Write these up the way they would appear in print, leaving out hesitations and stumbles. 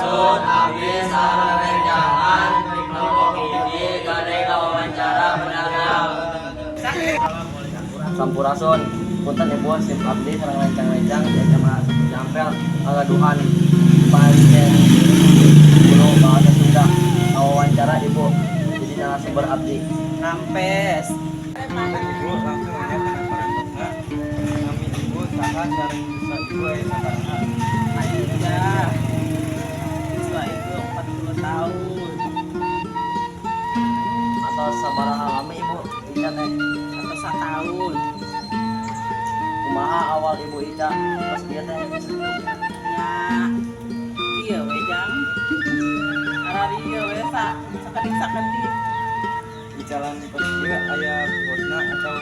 Sampurasun, abdi sareng rencangan kelompok 1 bade wawancara pedagang. Sampurasun, punten Ibu, sim abdi sareng rencang-rencang di SMA Jampel ngagaduhan pancen guru bahasa Sunda, wawancara Ibu jadi narasumber abdi. Rampes. Ibu, langsung aja kana parantosna. Nami Ibu saha sareng yuswa Ibu aya sabaraha? Aida. Yuswa itu 40 tahun. Atau sabaraha lami Ibu Ica teh? Atau setahun. Kumaha awal Ibu Ica pas dia teh? Ya, iya we, jang. Arari we sa sakedik sakedik. Icalan kos ieu aya bosna atau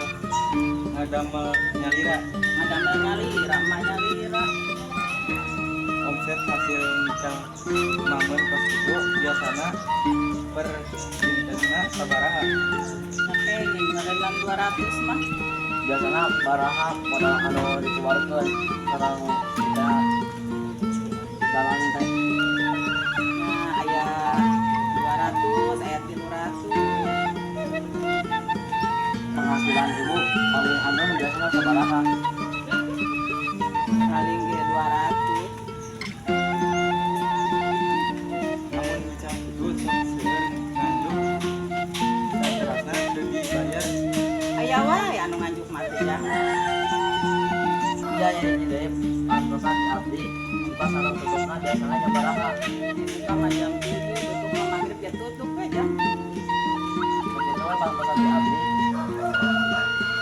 ngadamel nyalira? Ngadamel nyalira, emak nyalira. Omset hasil ngical mamon kos kitu biasana per dintenna sabaraha? Oke, dalam 200 mah. Biasana baraha modal anu dikeluarkan sareng kita jalan teh? Nah, aya 200, aya 300. Penghasilan Ibu paling anu biasanya sabaraha? Paling ge 200. Amun ngical kitu sok seueur nganjuk saterasna teu dibayar? Aya wae anu nganjuk mah teh ya. Iya ya, ini deh pantosan di abdi, buka sareng tutupna biasanya jam baraha? Buka mah jam 7, tutup mah maghrib ya tutup we, jam. Seperti itu we pantosan di abdi.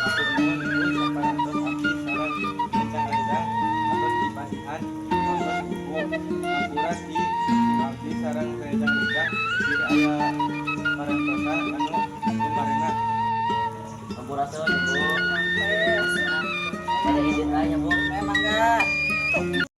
Hatur nuhun, Ibu, saparantos abdi sareng rencang-rencang atos dipasihan waktos Ibu. Hampura ti abdi sareng rencang-rencang bilih aya